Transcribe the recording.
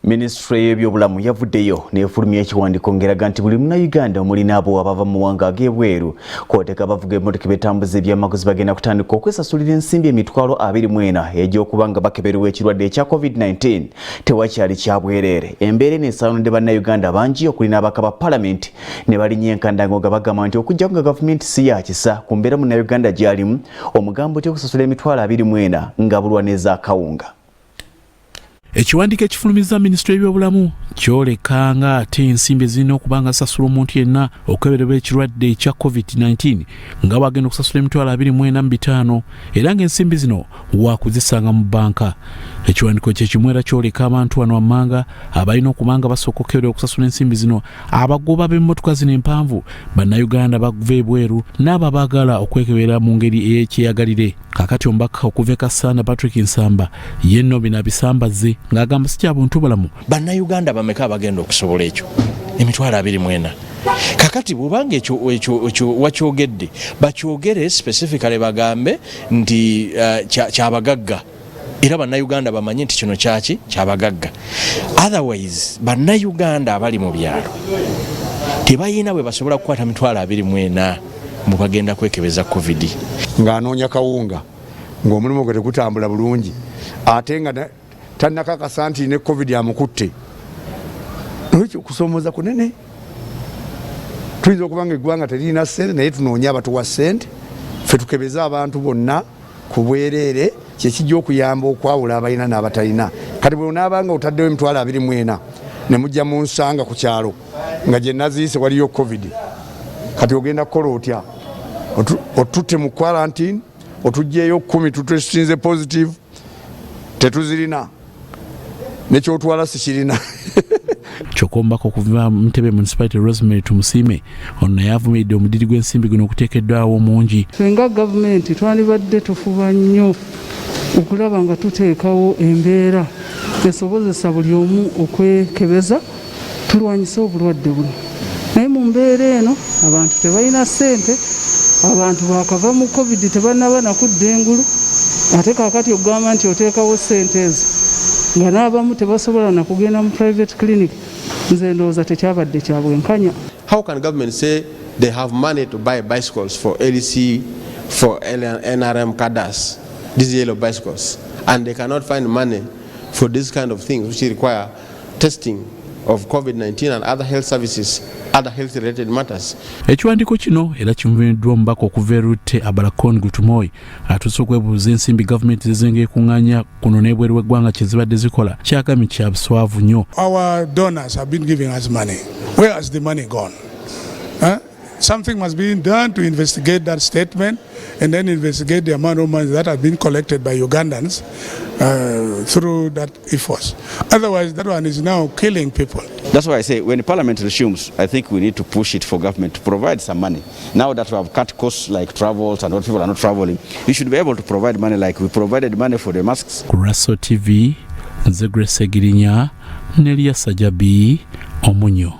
Minisitule y'ebyobulamu yavuddeyo n'efulumya ekiwandiiko ng'eraga nti buli Munnayuganda, omuli n'abo abava mu mawanga ag'ebweru, kw'oteeka abavuga emmotoka betambuza ebyamaguzi, bagenda kutandika okwesasulira ensimbi 24,000 egy'okuba nga bakeberwa ekirwadde ekya COVID-19. Tewakyali kya bwereere. Embeera eno esaanudde Bannayuganda bangi, okuli n'ababaka ba Palamenti, ne balinnya enkandango nga bagamba nti okuggyako nga gavumenti si ya kisa ku mbeera Munnayuganda gy'alimu, omugambo ty okusasula 24,000 nga bulwa n'ez'akawunga. Ekiwandiiko ekifulumiza minisitule y'ebyobulamu kyoleka nga ate ensimbi ezirina okuba nga zisasula omuntu yenna okukeberebwa ekirwadde ekya COVID-19 nga bwagenda okusasula 24,500, era ng'ensimbi zino waakuzisanga mu bbanka. Ekiwandiiko kyekimu era kyoleka abantu wano wammanga abalina okuba nga basooka okukeberera okusasula ensimbi zino: abagoba b'emmotoka zino empanvu, Bannayuganda bava ebweru, n'abo abaagala okwekebera mu ngeri ey'ekyeyagalire. Kaakati omubaka okuva e Kassanda, Patrick Nsamba, ye nno bino abisambaze ng'agamba si kya buntu bulamu. Bannayuganda bameka abagenda okusobola ekyo, 24,000? Kakati bwobanga ekyo wakyogedde, bakyogere specifically, bagambe nti kyabagagga, era Bannayuganda bamanye nti kino kyaki kyabagagga. Otherwise Bannayuganda abali mu byalo tebayina bwe basobola kukwata 24,000 mbu bagenda kwekebeza COVID. Ng'anoonya kawunga, ng'omulimu gwe tegutambula bulungi, ate nga tannakakasa nti ne COVID amukutte. Nolwekyo okusomooza kunene. Tuyinza okuba nga eggwanga teririna ssente, naye tunoonye abatuwa ssente, ffe tukebeze abantu bonna ku bwereere. Kyekijja okuyamba okwawula abalina n'abatalina. Kati bwe onaabanga otaddewo 24,000 ne mujja mu nsanga ku kyalo nga gye naziise waliyo COVID, kati ogenda kukola otya? Otutte mu quarantine, otugyeyo 10 tutestinze positive, tetuzirina, nekyotwala sikirina. Kyokka omubaka okuva mu Ntebe Municipality, Rosemary Tumusiime, ono naye avumiridde omudiri gw'ensimbi guno okuteekeddwawo omungi. Ffe nga gavumenti twandibadde tufuba nnyo okulaba nga tuteekawo embeera esobozesa buli omu okwekebeza, tulwanyise obulwadde buno. Naye mu mbeera eno abantu tebalina ssente, abantu bakava mu COVID, tebannaba nakudda engulu, ate kaakati okugamba nti oteekawo ssente ezo nga n'abamu tebasobola nakugenda mu private clinic, nze ndowooza tekyabadde kya bwenkanya. How can government say they have money to buy bicycles for LC, for NRM cadres, these yellow bicycles, and they cannot find money for these kind of things which require testing of COVID-19 and other health services, other health-related matters? Ekiwandiiko kino era kivumiddwa omubaka okuva e Rutte, Abalakon Gutumoyi, atuuse okwebuuza ensimbi gavumenti zezenga ekuŋŋaanya kuno n'ebweru w'eggwanga kye zibadde zikola. Kyagambye kya buswavu nnyo. Our donors have been giving us money. Where has the money gone? Huh? Something must be done to investigate that statement and then investigate the amount of money that has been collected by Ugandans through that effort. Otherwise, that one is now killing people. That's why I say when Parliament resumes, I think we need to push it for government to provide some money. Now that we have cut costs like travels and what people are not traveling, we should be able to provide money like we provided money for the masks. Ku Raso TV, nze Grace Segirinya, Nelia Sajabi Omunyo.